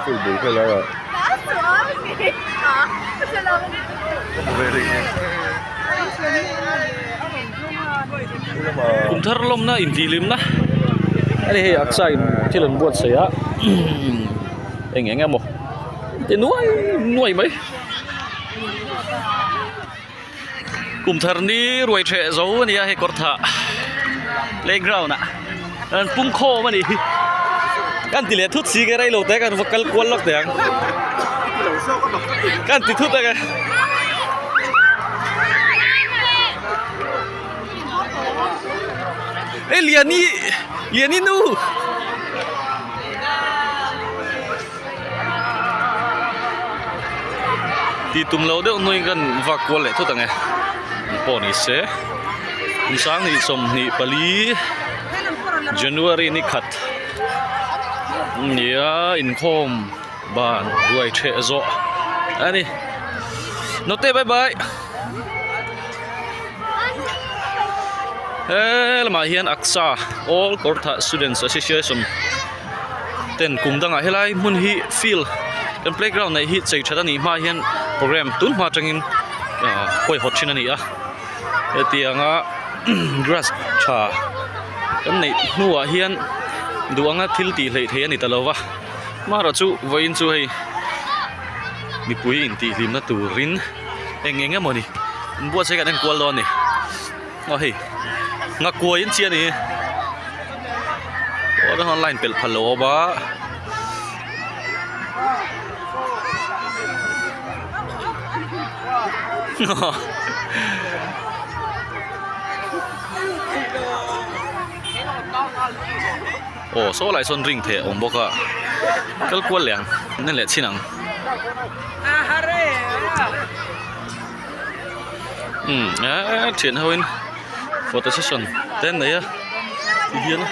School bul kha lai ah. Kum thar lawmna intihhlimna a ni hei Aksa in thil an buatsaih a eng eng emaw ti nuai nuai mai kum thar ni ruai theh zo a ni a hei kawr thah playground ah an pung khawm a ni hi kan ti leh thut si ka rei lo te kan va kal kual lawk teh ang kan ti thut ang e. Hei Liani Liani nu tih tum loh deuh hnuaiin kan vak kual leh thut ang e pawh ni se kum sanghnih 24 January ni khat nia inkhawm ban ruai theh zawh a ni naute bye bye he lamah hian Aksa All Kawrthah Students Association ten kum dangah helai hmun hi field kan playground neih hi chei that a nih hma hian program tun hma atangin ah huaihawt thin a ni a hetianga grass tha kan neih hnuah hian duh anga thil tih hleih theih a ni ta lo va amaherawhchu vawiin chu hei mipui intihhlimna turin eng eng emaw ni an buatsaih kan enkual dawn a ni aw hei nghakuai an chiah a ni aw a line pelh phal lo a awm a aw saw lai sawn ring theh a awm bawk a kal kual leh ang an en leh chhin ang. Umm eee thian ho in photo session te an nei a ti hian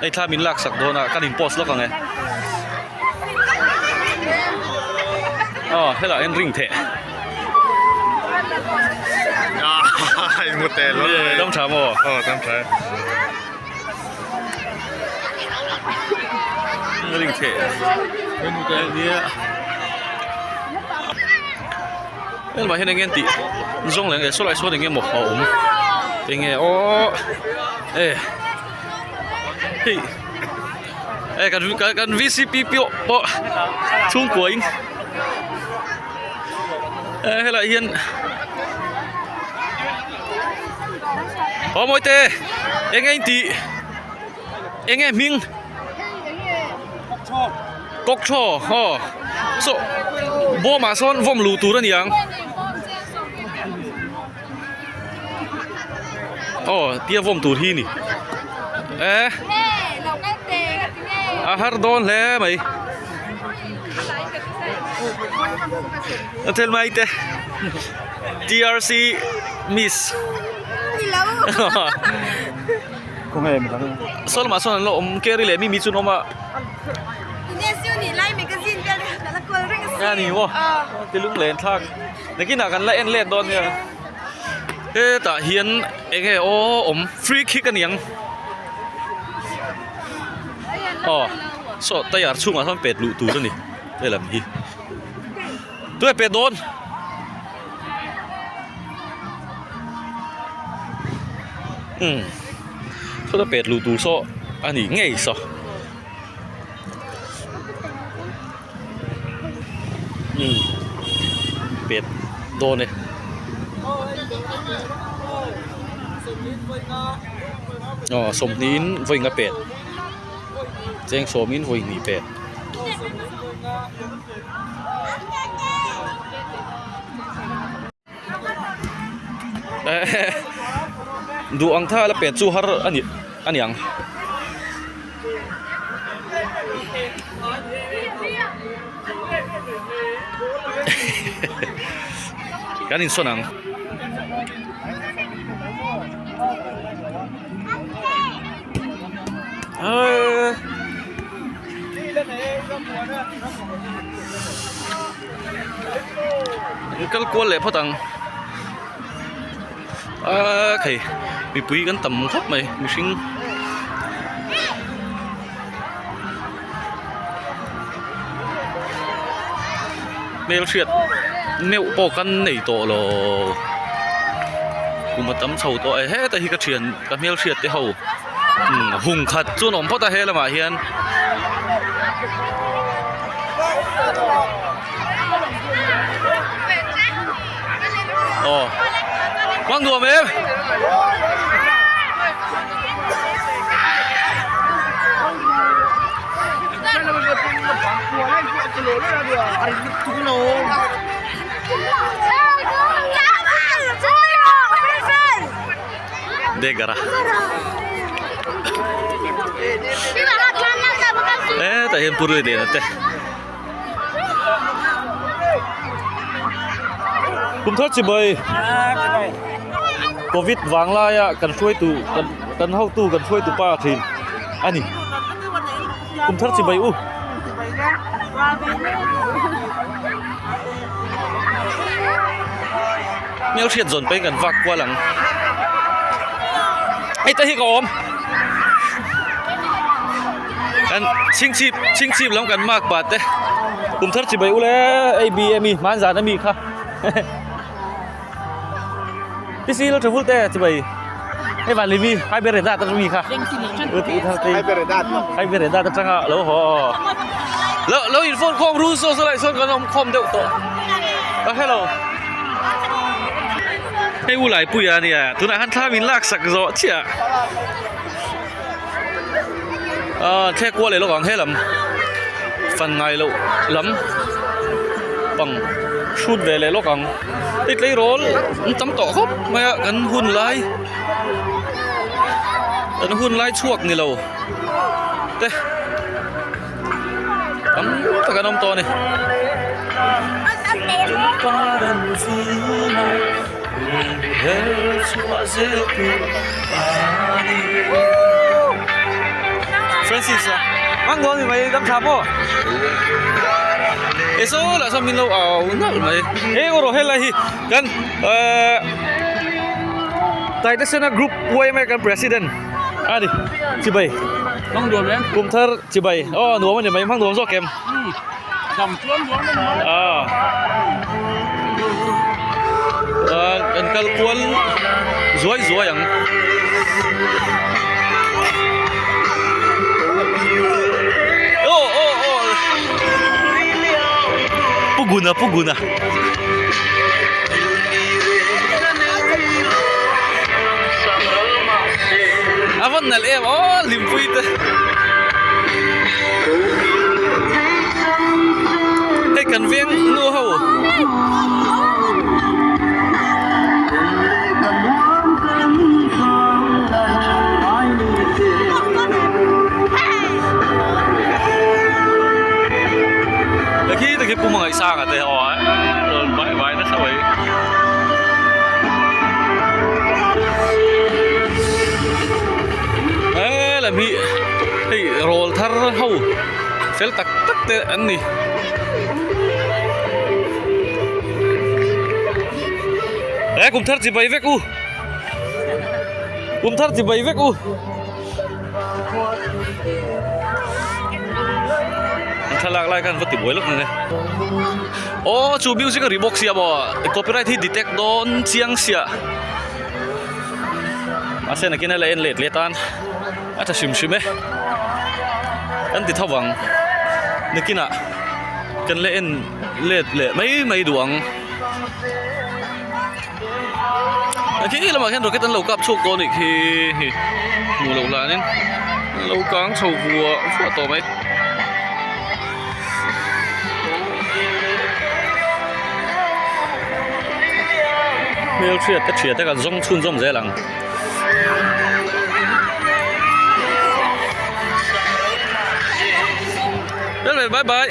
hei thla min lak sak dawn a kan in post lawk ang e aw helaiah hian ring theh dam tha maw aw dam tha e. Ring theh nia helmah hian eng nge an tih zawng leh saw lai sawn eng nge maw a awm eng nge aw e hei e kan kan vcp pawh pawh chhungkua in e helaiah hian. Aw Mawite eng nge in tih eng nge hming kawk thaw aw saw bawm ah sawn vawm luh tur a ni ang aw tia vawm tur hi ni e a har dawn hle mai a thil mai te. TRC miss Saw lamah sawn an lo awm Carry leh Mimi chu an awm a a ni maw ti lung len thlak nakinah kan la en let dawn nia hetah hian eng nge aw awm free kick a niang aw saw tire chhungah sawn pet luh tur a ni helam hi. Tui pet dawn. Umm sawta pet luh tur saw a ni ngei saw. Umm pet dawn e. Aw sawmhnihin vawi nga pet cheng sawmin vawi hnih pet. Duh ang tha la pet chu har a ni a ni ang. Kan insawn ang. An kal kual leh phawt ang aaa khei mipui kan tam khawp mai mihring. Hmelhriat meuh pawh kan nei tawh lo. Kum a tam chho tawh e heta hi ka thian ka hmelhriat te ho umm hung khat chu an awm phawt a he lamah hian. Aw hmang nuam em? Degara hetah hian purui leh te. Kum thar chibai Covid vang laia kan hruaitu kan hotu kan hruaitu pa thin a ni. Kum thar chibai u. Hmel hriat zawn pawhin kan vak kual ang. Hei te hi ka awm. Kan chhingchhip chhingchhip lam kan mark pah te. Kum thar chibai u le hei B a mi hmanzan a mi kha. Pc lo tha vul te chibai hei van limi hai bere dat atang mi kha hai bere dat hai bere dat atanga lo ho lo lo in phone khom ru so so lai sawn kan awm khawm deuh tawh a hello hei u lai pui a nia tunah khan thla min lak sak zawh chiah a thlek kual leh lawk ang helam fan ngai loh lam pang hrut ve leh lawk ang hei tleirawl an tam tawh khawp mai a kan hun lai kan hun lai chhuak ni lo te tam tak an awm tawh a ni. Francis a mang dawn ni mai dam tha maw e saw lah saw min lo au nalh mai he erawh helai hi kan ehh Taitesena group yma kan president a ni chibai hmang nuam em kum thar chibai aw nuam a ni mai hmang nuam zawk em. Dam chuan nuam a ni mai. Ah. Ah, kan kal kual zuai zuai ang. Oh, oh, oh. Puguna, puguna. A van nalh em aw hlimpui te. Hei kan veng nu ho. Khi khi pu Mangaihsanga te aw rawn vai vai nasa mai. He lam hi hei rawl thar ho fel tak tak te an ni. He kum thar chibai vek u. Kum thar chibai vek u. An thlalak lai khan va ti buai lawk ang e. Aw chu music a ri bawk sia maw copyright hi detect dawn chiang sia. Mahse nakin a la en let leh tan a tha hrim hrim e. Kan ti tho vang nakinah kan la en let leh mai mai duh ang. Khi lamah khian rocket an lo kap chhuak tawh a nih khi hei hmuh loh hlanin an lo kang chho vuah vuah tawh mai. Hmelhriat te thian te kan zawng chhunzawm zel ang. Bye bye.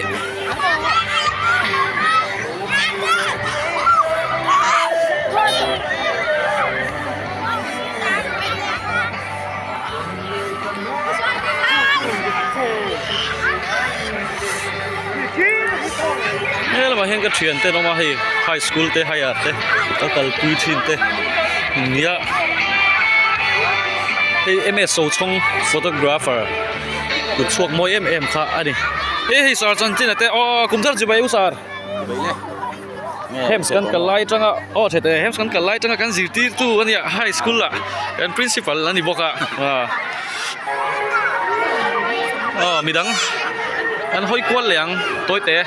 He lamah hian ka thian te an awm a hei high school te higher te ka kalpui thin te nia hei M_S Sochhawng photographer kut chhuak mawi em em kha a ni he hei sar chanchin a te aw kum thar chibai u sar. Hems kan kal lai atanga aw tha teh hems kan kal lai atanga kan zirtirtu a nia high school ah kan principal a ni bawk a aw midang an hawi kual leh ang tawi te.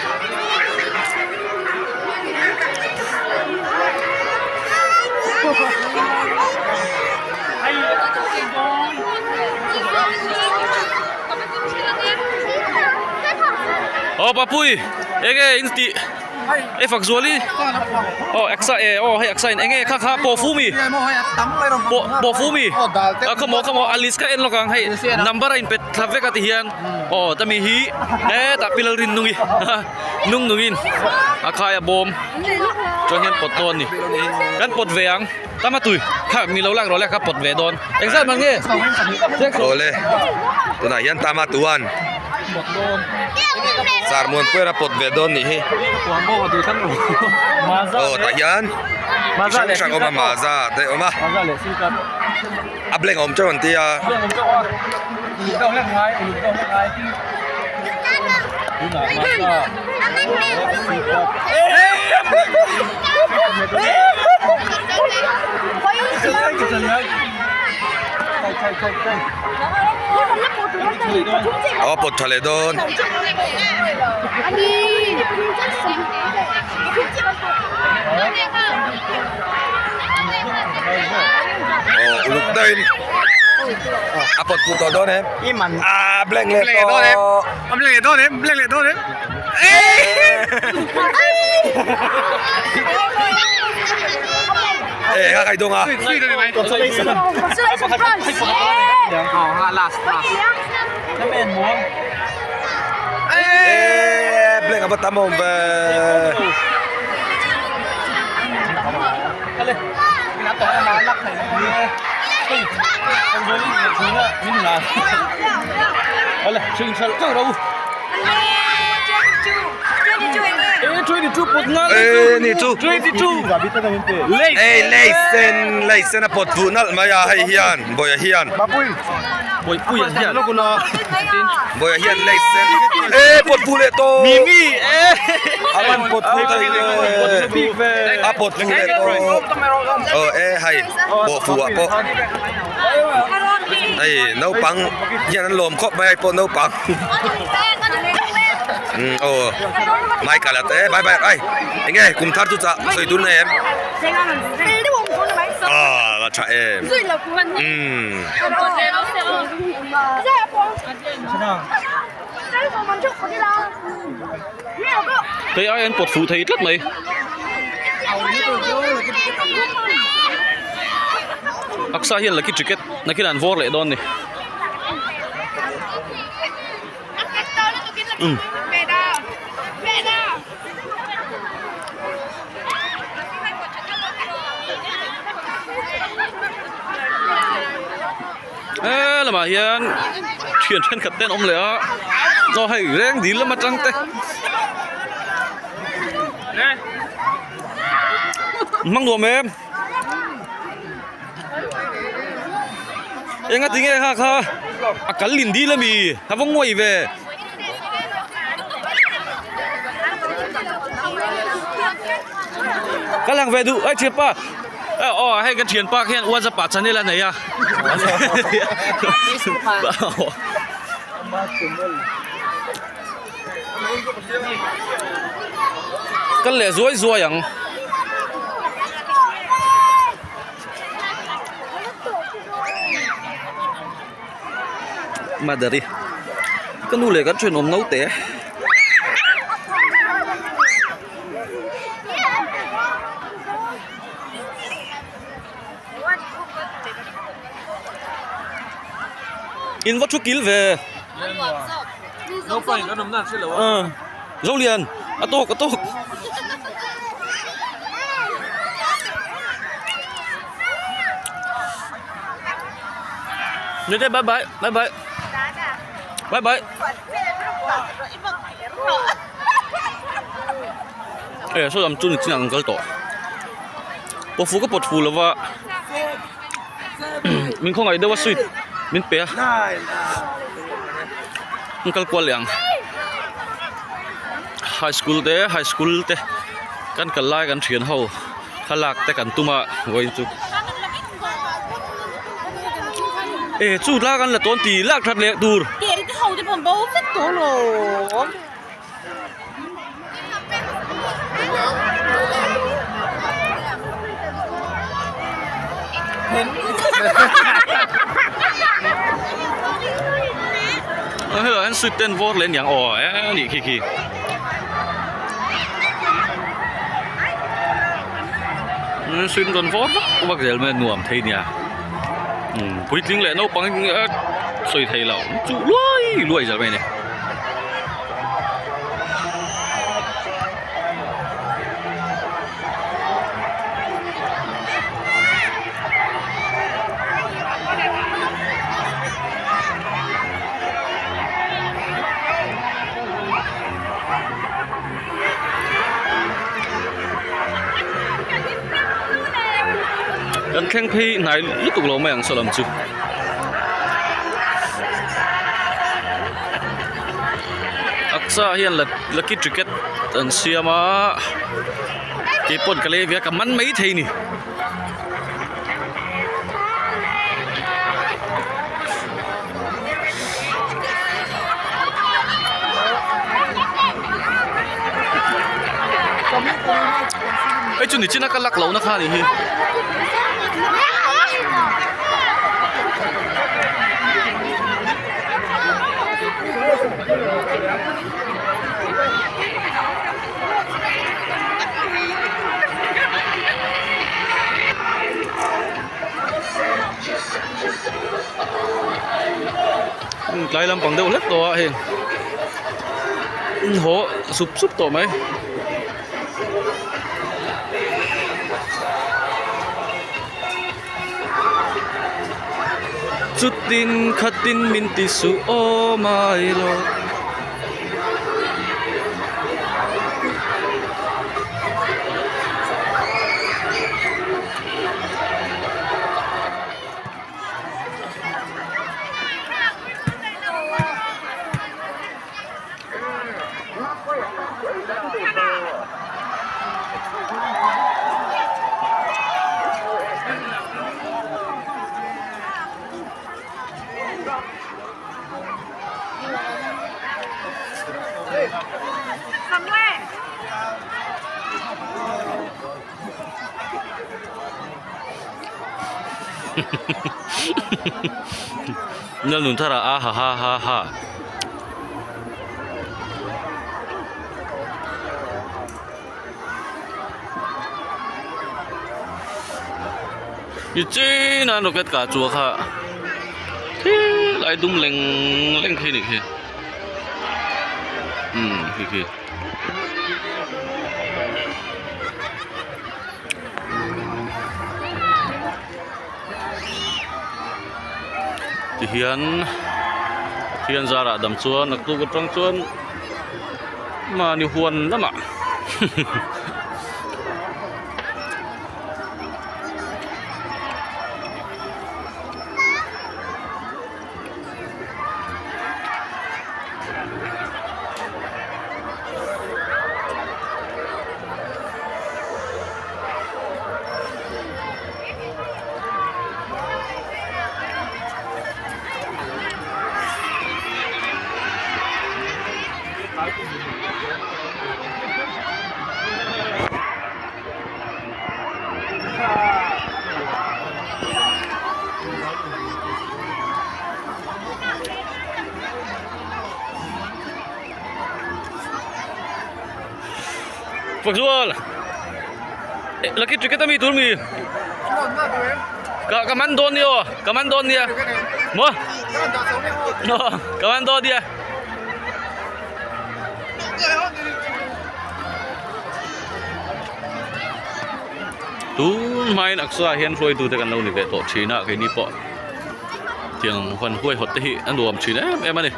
Aw Papui enge in tih e fak zuali aw Aksa e aw hei Aksa in enge kha kha pawh fu mi pawh pawh fu mi a khawmaw khawmaw a list kha en lawk ang hei number a in pe thla vek a ti hian aw tami hi hetah pi Lalrinnungi nung nungin a khai a bawm chuan hian pawt dawn a ni kan pawt ve ang. Tama tui kha mi lo lak rawh le kha pawt ve dawn engzat man nge Awle tunah hian tama tuan sarmuan puian a pawt ve dawn nih hi aw tah hian chi hrang hrang a awm a maza te a awm a a blank a awm teuh an tia. Aw pawt tha leh dawn. Aw uluk deuhin a pawt put tawh dawn em? A blank leh tawh. A blank leh dawn em? Blank leh dawn em? Eh ka kai dawng a. Eh blank a va tam awm ve. Ê ni chu Ê lei sen lei sen a pawt fuh nalh mai a hei hian bawiha hian bawiha hian lei sen ê pawt fuh leh tawh a van pawt fuh thei ve a pawt fuh leh tawh aw e hei pawh fuh ah pawh hei naupang hian an lawm khawp mai a hei pawh naupang umm aw michael a te bye bye ai eng nge kum thar chu chah sawi tur nei em ah a tha em umm. Hei ai an pawt fuh thei tlat mai. Aksa hian lucky ticket nakin an vawr leh dawn ni. Um. He lamah hian thian thenkhat te an awm leh a aw hei reng dil lam atang te hmang nuam em enga tinge kha kha a kal lin dil ami a va nguai ve. Ka lang ve duh ai thianpa. Aw hei ka thianpa khian WhatsApp ah channel a nei a. Kal leh zuai zuai ang. Mother-i ka nu leh kan thenawm naute. In va thu kil ve. Zolian a tawk a tawk. Nute bye bye bye bye. Bye bye. E saw lam chu ni chin ang kal tawh pawh fu ka pawt fu lova min khawngaih deuh a sweet min pe a an kal kual leh ang. High School te High School te kan kal lai kan thian ho thlalak te kan tum a vawiin chu e chu lak an la tawn tih lak that leh tur. Helai hian sweet ten vawr leh aniang aw eh nih khi khi. Sweet rawn vawr vak vak zel mai a nuam thei nia puitling leh naupang sawi thei lo chuh luai luai zel mai a ni. Kan thleng phei hnai lutuk lo mai ang saw lam chu. Aksa hian lucky ticket an siam a keipawn ka lei ve a ka man mai thei a ni. Hei chu nichina ka lak lohna kha a nih hi. Tlai lampang deuh hlek tawh a heng haw sup sup tawh mai. Chutin khatin min ti suh aw mai lo. Lalnun thar ah a ha ha ha ha. Ni chin a rocket kah chu a kha thil ai dum leng leng khi ni khi umm khi khi. Tihian Pathian zarah dam chuan naktuk atang chuan mahni huan lamah Pakzual lucky ticket ami tur mi ka ka man dawn nia aw ka man dawn nia maw ka man dawn nia. Tun hmain Aksa hian hruaitute kan lo ni ve tawh thin a keini pawh tiang huan huaihawt te hi a nuam thin em em a ni.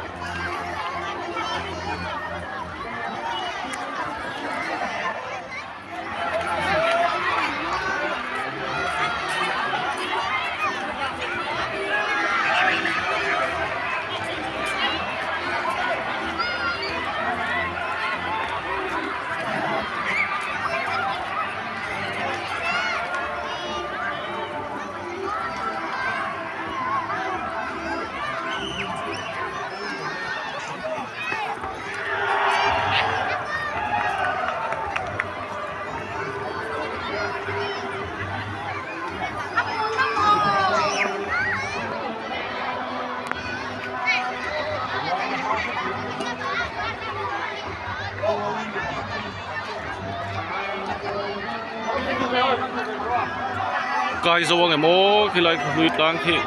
Kai zo ang em aw khilai hlui tlang khi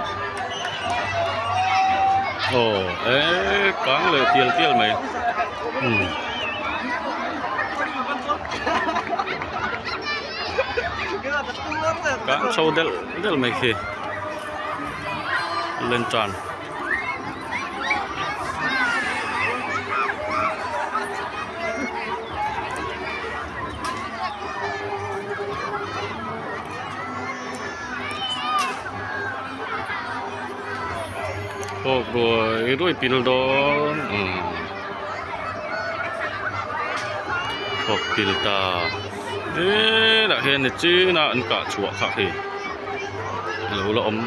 aw e kang leh tial tial mai umm. Kang chho delh delh mai khi lantern. Thawk ruai ruai pil dawn umm thawk pil ta helah hian ni chin a an kah chhuah kha hei alo la awm.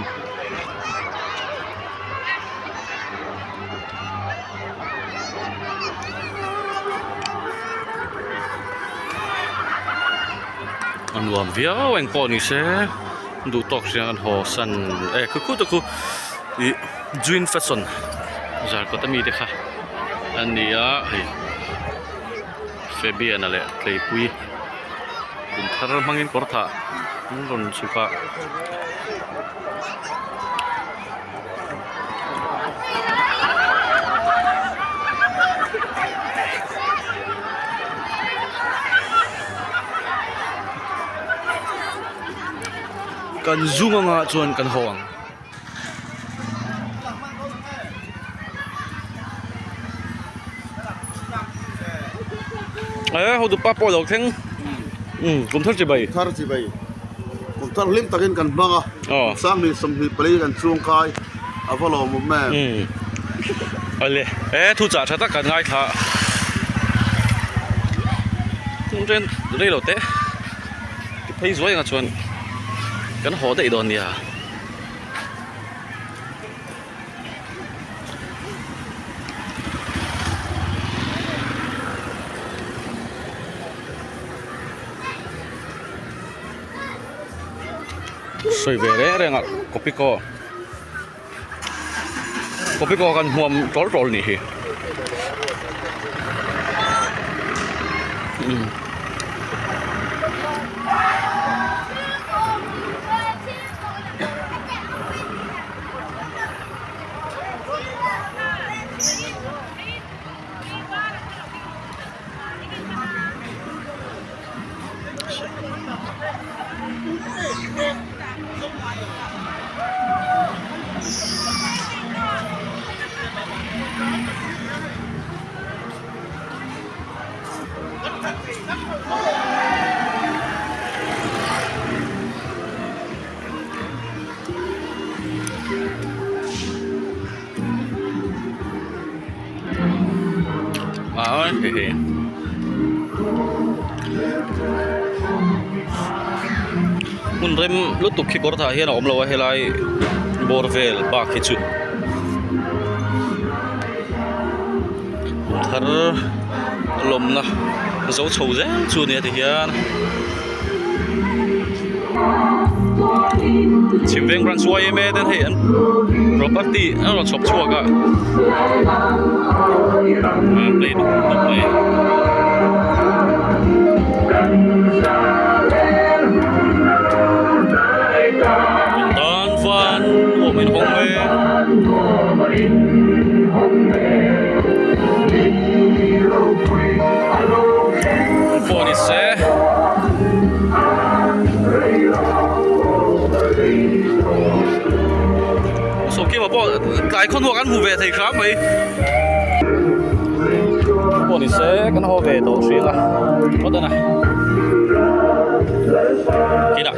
A nuam viau eng pawh ni se duh tawk hriang an haw san e khu khu te khu ih jean fashion zarkawt ami te kha a ni a hei Fabian-a leh Tleipui kum thar hmangin kawr thah an rawn chhuk a. Kan zum anga chuan kan haw ang. E ho dupa pawh lo thleng um kum thar chibai thar chibai kum thar hlim takin kan hmang a aw sanghnih sawmhnih pali kan chuang kai a va lawm awm em um ale e thu chah tha tak kan ngaithla chung chen rei lo te phei zuai anga chuan kan haw daih dawn nia. Sawi ve reng reng a kopiko kopiko kan hmuam tawl tawl nih hi. Hmun rem lutuk khi kawr thah hian a awm lo a helai bawr vel bak hi chu kum thar lawmna zo chho zel chu a nia tihian. Chhim veng branch yma ten hei an property an rawn chhawp chhuak a an play dup dup mai. Tan van nuam in hawng e pawh ni se. Sawmkima pawh tlai khaw hnuah kan hmu ve thei hram mai pawh ni se kan haw ve tawh hring a phawt a na kinah.